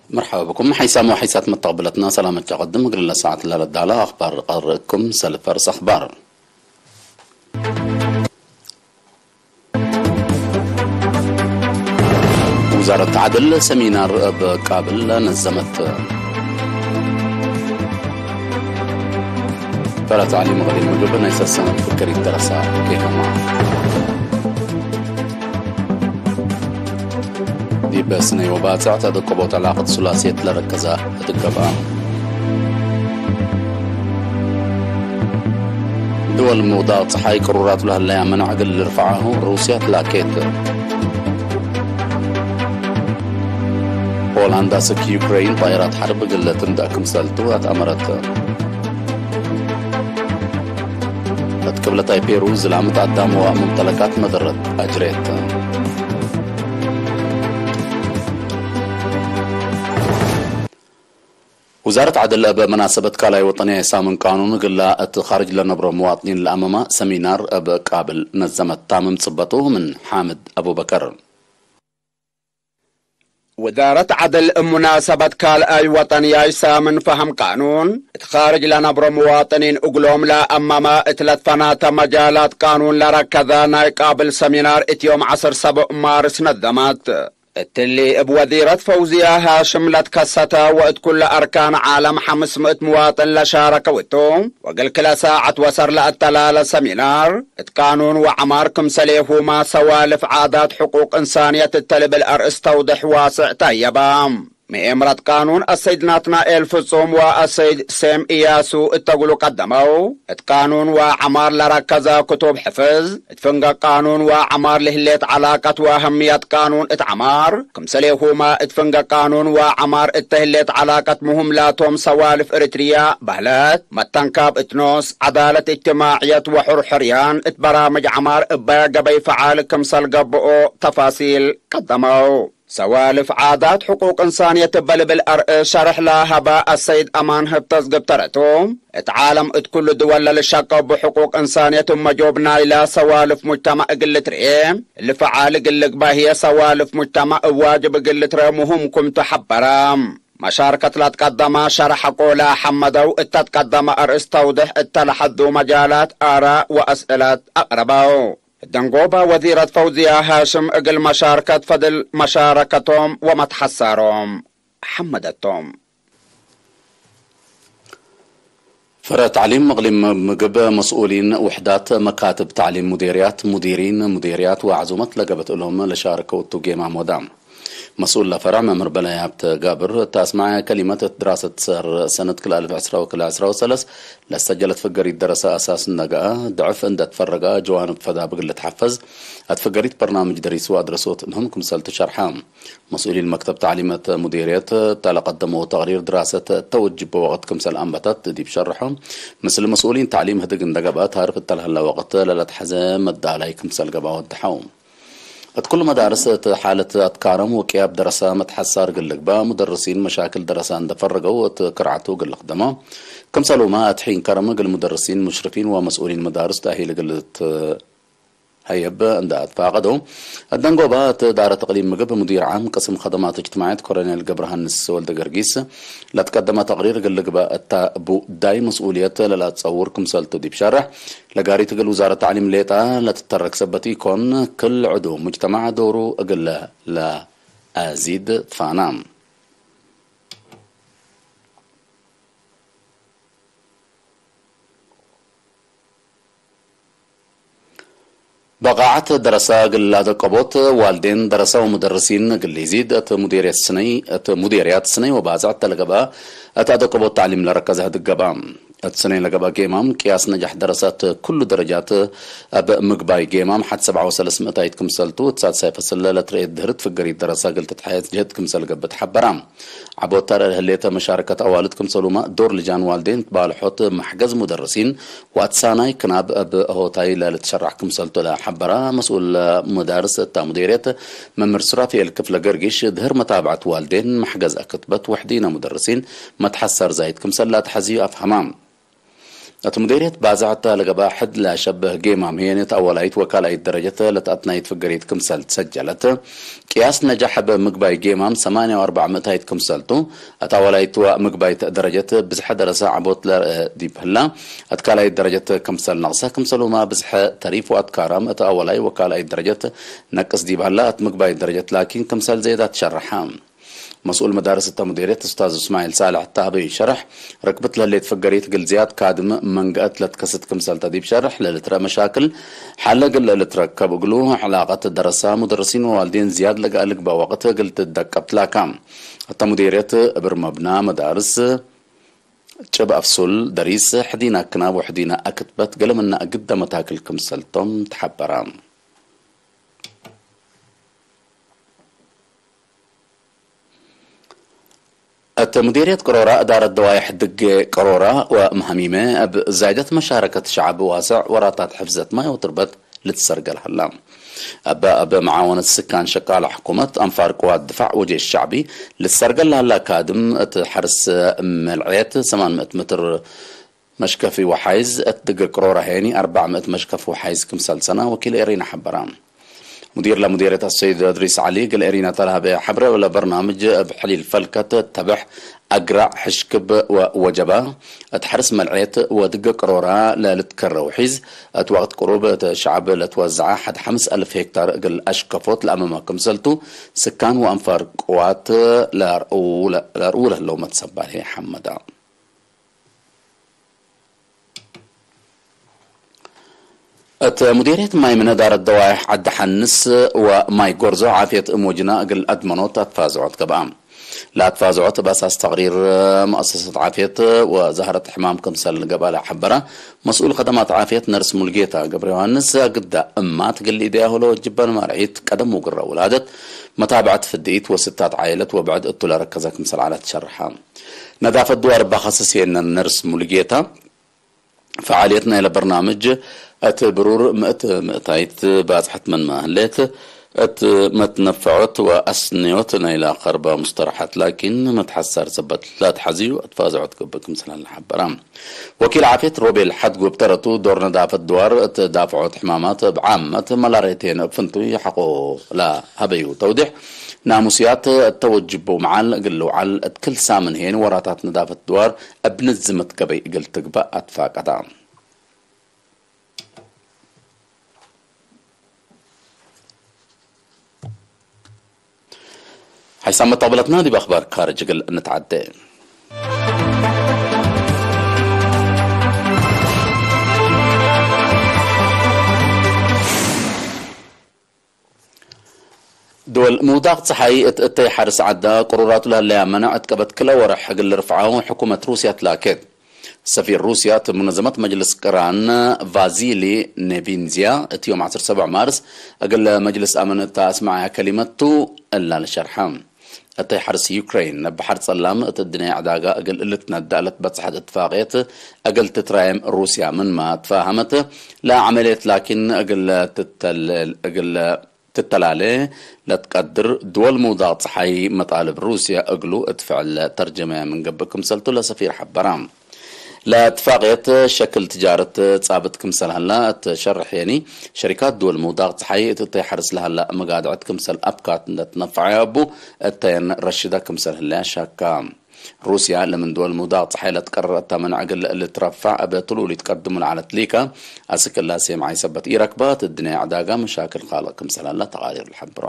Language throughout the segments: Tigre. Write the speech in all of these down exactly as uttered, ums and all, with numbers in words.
መርሐባ ብኩም ሐይሳም ወሐይሳት መተቅብለትና ሰላመት ጨቀድም እግል ለሰዓት ለለዳለ አኽባር ቀርእ እኩም ሰልፍ ፈርስ አኽባር። ውዛረት ዐድል ሰሚናር እብ ቃብል ነዘመት። ፈረ ተዕሊም እግል ምግብ ናይ ሰሰነት ፍክር ይደረሳ ኬከማ። ዲብ ስነይ ወባጽዕ ተደቀቦት ዕላቀት ሱላስየት ለረከዘ እት ገብአ። ድወል ምውዳቅ ጸሓይ ቅሩራቱ ለህለያ መናዕ እግል ልርፈዓሁ ሩስያ ትላኬት። ፖላንድ አስክ ዩክሬን ጣይራት ሐርብ እግል ትምደእ ክምሰልቱ አትአመረት። እት ቅብለታይ ፔሩ ዝላም እት አዳም ወሙምተለካት መደረት አጅሬት። ውዛረት ዐድል እብ መናሰበት ካልኣይ ወጠንያይ ሳምን ቃኑን እግላ እት ካርጅ ለነብሮ መዋጥኒን ለአመማ ሰሚናር እብ ቃብል ነዘመት። ታምም ጽበቱ ምን ሓምድ አቡበከር። ውዛረት ዐድል እብ ሙናሰበት ካልኣይ ወጠንያይ ሳምን ፈሀም ቃኑን እት ካርጅ ለነብሮ መዋጥኒን እግሎም ለአመማ እት ለትፈናተ መጃላት ቃኑን ለረከዘ ናይ ቃብል ሰሚናር እት ዮም ዐስር ሰቡዕ ማርስ ነዘመት። እትሊ እብ ወዚረት ፈውዝያ ሃሽም ለትከሰተ ወእት ኩለ አርካን ዓለም ሐምስ ምእት ምዋጥን ለሻረከው እቱ፣ ወእግል ክለ ሳዐት ወሰር ለአተላለ ሰሚናር፣ እት ቃኑን ወዐማር ክምሰሌሁመ ሰዋልፍ ዓዳት ሕቁቅ እንሳንየት እተ ልብል አርእስ ተውድሕ ዋስዕ ታየበ። መኤምረት ቃኑን አሰይድ ናትናኤል ፍጹም ወአሰይድ ሴም እያሱ እተ እግሉ ቀደመው፣ እት ቃኑን ወዐማር ለረከዘ ክቱብ ሕፍዝ፣ እት ፍንገ ቃኑን ወዐማር ለህሌት ዐላቀት ወአህምየት ቃኑን እት ዐማር፣ ክምሰሌሁመ እት ፍንገ ቃኑን ወዐማር እተ ህሌት ዐላቀት ምህም ላቶም ሰዋልፍ እርትርየ፣ በህለት፣ መተንካብ እት ኖስ፣ ዐዳለት እጅትማዕየት ወሑር ሕርያን እት በራምጅ ዐማር እበ ገበይ ፈዓል ክምሰል ገብኦ ተፋሲል ቀደመው። ሰዋልፍ ዓዳት ሕቁቅ እንሳንየት እበ ልብል አርእስ ሸርሕ ለሀበ አሰይድ አማን ህብተዝግብ ተረቱ፣ እት ዓለም እት ኩሉ ድወል ለልሸቀቡ ሕቁቅ እንሳንየት እብ መጆብ ናይለ ሰዋልፍ ሙጅተማዕ እግል ልትርኤ፣ እሊ ፈዓል እግል ልግበእ ህዬ ሰዋልፍ ሙጅተማዕ እብ ዋጅብ እግል ልትረአ ሙሁም ክምቱ ሐበረ። መሻርከት ለትቀደመ ሸርሕ ሐቆ ለሐመደው እተ ትቀደመ አርእስ ተውድሕ እተ ለሐዱ መጃላት አራእ ወአስእለት አቅረበው። ደንጎባ ወዚረት ፈውዝያ ሃሽም እግል መሻርከት ፈድል መሻረከቶም ወመትሐሳሮም ሐመደቶም። ፈረ ተዕሊም እቅሊም ምግብ መስኡሊን ውሕዳት መካትብ ተዕሊም ሙዴርያት፣ ሙዲሪን ሙዴርያት ወዐዙመት ለገብአት እሎም ለሻርከው እቱ ጌማም ወዳ። መስኡል ለፈርዕ መምህር በላይ ሀብተ ጋብር እት አስመዐ ከሊመት እት ድራሰት ሰር ሰነት ክልኤ አልፍ ዕስራ ወክልኤ ዕስራ ወሰለስ ለሰጀለት ፍገሪት ደረሰ አሳስ ነገአ፣ ድዕፍ እንደ ትፈረገ ጀዋንብ ፈዳብ እግል ልትሐፈዝ፣ አት ፍገሪት በርናምጅ ደሪስ ወአድረሶት ምህም ክምሰል ትሸርሐ። መስኡሊን መክተብ ተዕሊመት ሙዲርየት እተ ለቀደመው ተቅሪር ድራሰት እተ ወጅቦ ወቅት ክምሰል አንበተት ዲብ ሸርሖ፣ ምስል መስኡሊን ተዕሊም ህድግ እንደ ገብአ፣ ታርፍ እተ ለሀለ ወቅት ለለትሐዘ መዳላይ ክምሰል ገብአ ወደሐው። እት ኩሉ መዳርስ እት ሓለት አትካረም ወቅያብ ደረሰ መትሐሳር እግል ልግበእ፣ ሙደርሲን መሻክል ደረሰ እንደ ፈረገው እት ክርዓቱ እግል ልክደመ፣ ክምሰሉመ እት ሒን ከረም እግል ሙደርሲን፣ ሙሽርፊን ወመስኡሊን መዳርስ ተእሂል እግል ልትሀየብ እንደ አትፋቀደው፣ እት ደንጎባ እት እዳረት እቅሊም ምግብ ሙዲር ዓም ቅስም ከደማት እጅትማዕየት ኮሎኔል ገብረሃንስ ወልደገርጊስ ለትቀደመ ተቅሪር እግል ልግበእ እተ እቡ ዳይ መስኡልየት ለለአትጸውር ክምሰልቱ ዲብ ሸርሕ፣ ለጋሪት እግል ውዛረት ተዕሊም ሌጠ ለትተረክ ሰበት ኢኮን፣ ክል ዕዱ ሙጅተማዕ ዶሩ እግል ለአዚድ ትፋና። በቃዐት ደረሰ እግል ለአደቀቦት ዋልዴን ደረሰ ወሙደርሲን እግል ኢዚድ፣ እት ሙዴርየት ስነይ፣ እት ሙዴርያት ስነይ ወባጽዕ እተ ለገብአ እት አደቀቦት ተዕሊም ለረከዘ ህድግ ገብአ። እት ሰኔ ለገብአ ጌማም ቅያስ ነጃሕ ደረሰ እት ኩሉ ደረጃት እብ ምግባይ ጌማም ሐድ ሰብዓ ወሰለስ ምእታይት ክምሰልቱ፣ እት ሳድሳይ ፈስል ለትረኤት ድህርት ፍገሪት ደረሰ እግል ትትሐየት ጅህድ ክምሰል ገብእ ተሐበራ። ዐቦት ተረር ህሌተ መሻረከት አዋልድ ክምሰሉመ ዶር ልጃን ዋልዴን ትባልሖት፣ መሕገዝ ሙደርሲን ወአትሳናይ ክናብ እብ ሆታይ ለልትሸራሕ ክምሰልቱ ለሐበራ መስኡል መዳርስ እታ ሙዴርየት መምህር ሱራፊኤል ክፍለ ገርጊሽ፣ ድህር መታብዐት ዋልዴን መሕገዝ አክትበት ወሕዲነ ሙደርሲን መትሐሰር ዛይድ ክምሰል ለአትሐዝዩ አፍሀማ። እት ሙዴርየት ባዝሐት ለገብአ ሕድ ለሸብህ ጌማም ህዬ እት አወላይት ወካልአይት ደረጀት ለተአትናይት ፍገሪት ክምሰል ትሰጀለት። ቅያስ ነጃሕ እብ ምግባይ ጌማም ሰማንያ ወአርበዕ ምእታይት ክምሰልቱ፣ እት አወላይት ወምግባይት ደረጀት ብዝሐ ደረሰ ዐቦት ለርአ ዲብ ህላ፣ እት ካልአይት ደረጀት ክምሰል ነቅሰ። ክምሰሉመ ብዝሐ ተሪፍ ወአትካራም እት አወላይ ወካልአይት ደረጀት ነቅስ ዲብ ህላ፣ እት ምግባይት ደረጀት ላኪን ክምሰል ዜዳ ትሸረሐ። መስኡል መዳርስ እተ ሙዴርየት ኡስታዝ እስማዒል ሳልሕ እተ ሀበዩ ሸርሕ፣ ርክብት ለህሌት ፍገሪት እግል ዝያድ ካድም መንገአት ለትከስት ክምሰልተ ዲብ ሸርሕ፣ ለልትረአ መሻክል ሐለ እግል ልትረከብ እግሉ፣ ዕላቀት ደረሰ ሙደርሲን ወዋልዴን ዝያድ ለገአ ልግበእ ወቅት እግል ትደቀብ ትላካ። እተ ሙዴርየት እብር መብና መዳርስ፣ ጭብ አፍሱል፣ ደሪስ፣ ሕዲነ ክናብ ወሕዲነ አክትበት ገሌ ምነ እግደ መታክል ክምሰልቶም ተሐበረ። እት ሙዴርየት ቅሮራ እዳረት ደዋይሕ ድጌ ቅሮራ ወመሃሚመ እብ ዛይደት መሻረከት ሸዐብ ዋስዕ ወራታት ሕፍዘት ማይ ወትርበት ልትሰርገል ሀላ። እበ እብ መዓወነት ስካን ሸቃለ ሕኩመት፣ አንፋር ቅዋት ድፋዕ ወጄሽ ሸዕቢ ልትሰርገል ለሀላ ካድም እት ሐርስ መልዕየት ሰማን ምእት ምትር መሽከፊ ወሓይዝ፣ እት ድጌ ቅሮራ ሄኒ አርበዕ ምእት መሽከፊ ወሓይዝ ክምሰል ሰና ወኪል ኤሪና ሐበራ። ሙዲር ለሙዲርየት አሰይድ እድሪስ ዐሊ እግል ኤሪና ተለሀበ ሐብረ ለበርናምጅ እብ ሕሊል ፈልከት ተበሕ አግራዕ ሕሽክብ ወወጀባ እት ሐርስ መልዕየት ወድገ ቅሮራ ለልትከረ ውሒዝ እት ወቅት ቅሩብ እት ሸዐብ ለትወዘዐ ሐድ ሐምስ አልፍ ሄክታር እግል አሽከፎት ለአመመ ክምሰልቱ ስካን ወአንፋር ቅዋት ለአርኡ ለህለው መትሰባል ሐመዳ። እት ሙዴርየት ማይ ምን እዳረት ደዋይሕ ዐዲ ሐንስ ወማይ ጎርዞ ዓፍየት እም ወጅና እግል አድመኖት አትፋዝዖት ገብአ። ለአትፋዝዖት እብ አሳስ ተቅሪር መአሰሰት ዓፍየት ወዛህረት ሕማም ክምሰል ገብአ ለሐበረ መስኡል ከደማት ዓፍየት ነርስ ሙልጌታ ገብረ ዮሐንስ፣ አግዳ እማት እግል ኢደያሁ ለወጅበን ማርዒት ቀደም ውግረ ውላደት፣ መታብዐት ፍድኢት ወስታት ዓይለት ወብዕድ እቱ ለረከዘ ክምሰል ዐለ ትሸርሐ። ነዳፈት ድዋር እብ አኸስስ ሄነ ነርስ ሙልጌታ፣ ፈዓልየት ናይለ በርናምጅ እት ብሩር ምእት ምእታይት ባጽሐት ምንመ ህሌት፣ እት መትነፈዖት ወአስንዮት ናይለ ከርበ ሙስተረሐት ላኪን መትሐሳር ሰበት ለአትሐዝዩ አትፋዝዖት ገብእ ክምሰል ሐበረ። ወኪል ዓፍየት ሮቤል ሐድጉ እብ ተረቱ፣ ዶር ነዳፈት ድዋር እት ዳፍዖት ሕማማት እብ ዓመት መላርየት ሄነ እብ ፍንቱይ ሐቆ ለሀበዩ ተውዴሕ፣ ናሙስያት እተ ወጅቡ መዓል እግል ልውዓል፣ እት ክል ሳምን ሄን ወራታት ነዳፈት ድዋር እብ ንዝመት ገበይ እግል ትግበእ አትፋቀዳ። ሐይሳም መጣበለትና ዲብ አኽባር ካርጅ እግል እንትዓዴ። ድወል ምውዳቅ ጸሓይ እት እተይ ሐርስ ዐዳ ቅሩራቱ ለህለያ መነዕ እት ቀበት ክለ ወርሕ እግል ልርፍዓው ሕኩመት ሩስያ ትላኬት። ሰፊር ሩስያ እት ሙነዘመት መጅልስ ቅራን ቫዚሊ ኔቪንዝያ እት ዮም ዐስር ሰብዕ ማርስ እግል መጅልስ አምን እት አስመዐያ ከሊመት ቱ እላ ለሸርሐ። እተይ ሐርስ ዩክሬን እብ ሐር ጸላም እት እድንያ ዕዳጋ እግል ልትነደእ ለትበጽሐት እትፋቅየት እግል ትትራየም ሩስያ ምንመ ትፋሀመት፣ ለዐመልየት ላኪን እግል ትተል-፣ እግል ትተላሌ ለትቀድር ድወል ምውዳቅ ጸሓይ መጣልብ ሩስያ እግሉ እት ፍዕል ለተርጀመ ምን ገብእ ክምሰልቱ ለሰፊር ሐበራ። ለእትፋቅየት ሸክል ትጃረት ጻብጥ ክምሰል ሀላ እት ሸርሕ የኒ፣ ሸሪካት ድወል ምውዳቅ ጸሓይ እት እተይ ሐርስ ለሀላ መጋድዐት ክምሰል አፍካት እንደ ትነፈዐ እቡ እተየን ረሽደ ክምሰል ህለያ ሻካ። ሩስያ ለምን ድወል ምውዳቅ ጸሓይ ለትቀረር እተ መነዕ እግል ልትረፋዕ እብ ትሉል ኢትቀድሙ ለዐለት ሊከ፣ አስክ እላ ሴም ዓይ ሰበት ኢረክበ፣ እት እድንያ ዕዳጋ መሻክል ካልቅ ክምሰል ሀላ ተቃዲር ለሐብሮ።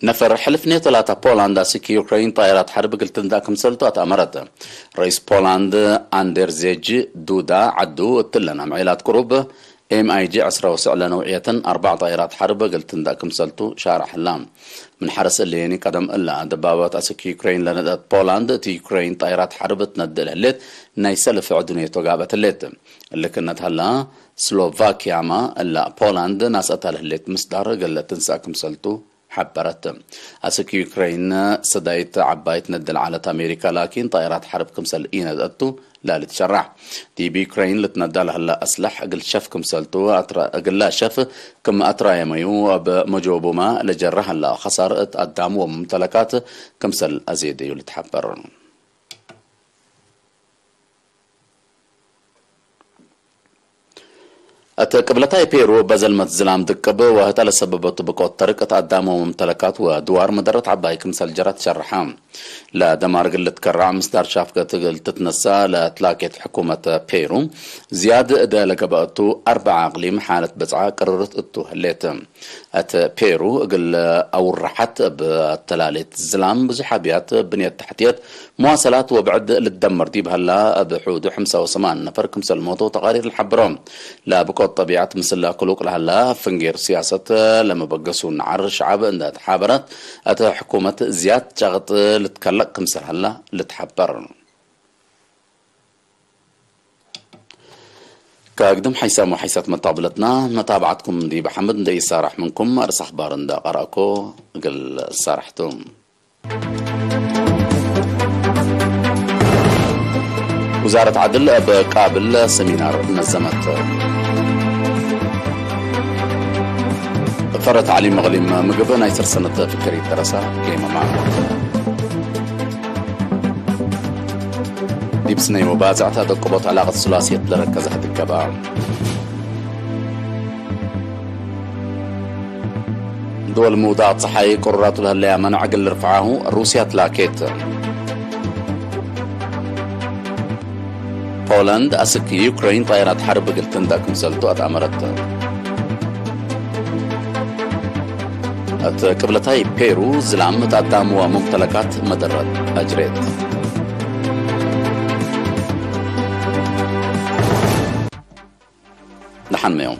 ነፈር ሕልፍ ኔቶ ላታ ፖላንድ አስክ ዩክረይን ጣየራት ሐርብ እግል ትንዳእ ክምሰልቱ አትአመረት። ረኢስ ፖላንድ አንደርዜጅ ዱዳ ዐዱ እትለን አምዔላት ቅሩብ ኤም ኣይ ጂ ዕስራ ወስዕ ለነውዕየተን አርባዕ ጣይራት ሐርብ እግል ትንደእ ክምሰልቱ ሻርሕ ህላ። ምን ሐርስ እሌኒ ቀደም እለ ደባባት አስክ ዩክሬን ለነድአት ፖላንድ፣ እት ዩክሬን ጣይራት ሐርብ ትነድእ ለህሌት ናይ ሰልፍ ዕዱ ኔቶ ጋብአት ህሌት። እሊ ክነት ሀላ፣ ስሎቫኪያመ እለ ፖላንድ ናስአታ ለህሌት ምስዳር እግል ትንሰእ ክምሰልቱ ሐበረት። አስክ ዩክሬን ሰዳይት ዐባይ ትነድእ ለዐለት አሜሪካ ላኪን ጣይራት ሐርብ ክምሰል ኢነድአቱ ለልትሸራሕ። ዲብ ዩክሬን ልትነዳ ለህለ አስለሕ እግል ሸፍ ክምሰልቱ አትረ-፣ እግላ ሸፍ ክም አትራየመዩ እብ መጆቡመ ለጀረ ህለ ከሳር እት አዳም ወሙምተለካት ክምሰል አዜደዩ ልትሐበር። እት ቅብለታይ ፔሩ በዘልመት ዝላም ድቅብ ወህተ ለሰበበቱ ብቆት ተርቅ እት አዳም ወሙምተለካት ወድዋር መደረት ዐባይ ክምሰል ጀረት ሸርሐ። ለደማር እግል ልትከረዕ ምስዳር ሻፍገት እግል ትትነሰእ ለትላኬት ሕኩመት ፔሩ፣ ዝያድ እደ ለገበአቱ አርበዕ አቅሊም ሓለት በጽዓ ቅርርት እቱ ህሌት። እት ፔሩ እግል አውረሐት እብ ተላሌት ዝላም ብዙሕ አብያት ብንየት ተሕትየት፣ መዋሰላት ወብዕድ ልትደመር ዲብ ሀላ እብ ሑዱ ሐምሳ ወሰማን ነፈር ክምሰል ሞተው ተቃሪር ለሐብሮ። ለብቆት ጠቢዐት ምስል ክሉቅ ለሀላ ፍንጌር ስያሰት ለመበገሱ ነዓር ሸዐብ እንደ ተሓበረት፣ እት ሕኩመት ዝያድ ጨቅጥ ልትከለቅ ክምሰል ሀላ ልትሐበር። ከአግድም ሐይሳም ወሐይሳት መታብለትና መታብዓትኩም ዲብ ሐምድ እንደ ኢሳራሕ ምንኩም አርስ አኽባር እንደ ቀረእኮ እግል ሳራሕ ቱ። ውዛረት ዐድል እብ ቃብል ሰሚናር ነዘመት። ፈረ ተዕሊም እቅሊም ምግብ ናይ ስርሰነት ፍክር ይደረሳ ጌመማ። ዲብ ስነይ ወባጽዕት አደቅቦት ዕላቀት ሱላስየት ለረከዘ ህድገባ። ድወል ምውዳቅ ጸሓይ ቅሩራቱ ለህለያ መነዕ እግል ልርፍዓሁ ሩስያ ትላኬት። ፖላንድ አስክ ዩክሬን ጣይራት ሐርብ እግል ትንደእ ክምሰልቱ አትአመረት። እት ቅብለታይ ፔሩ ዝላም እት አዳም ወሙምተለካት መደረት አጅሬት። ደሐን መዮም።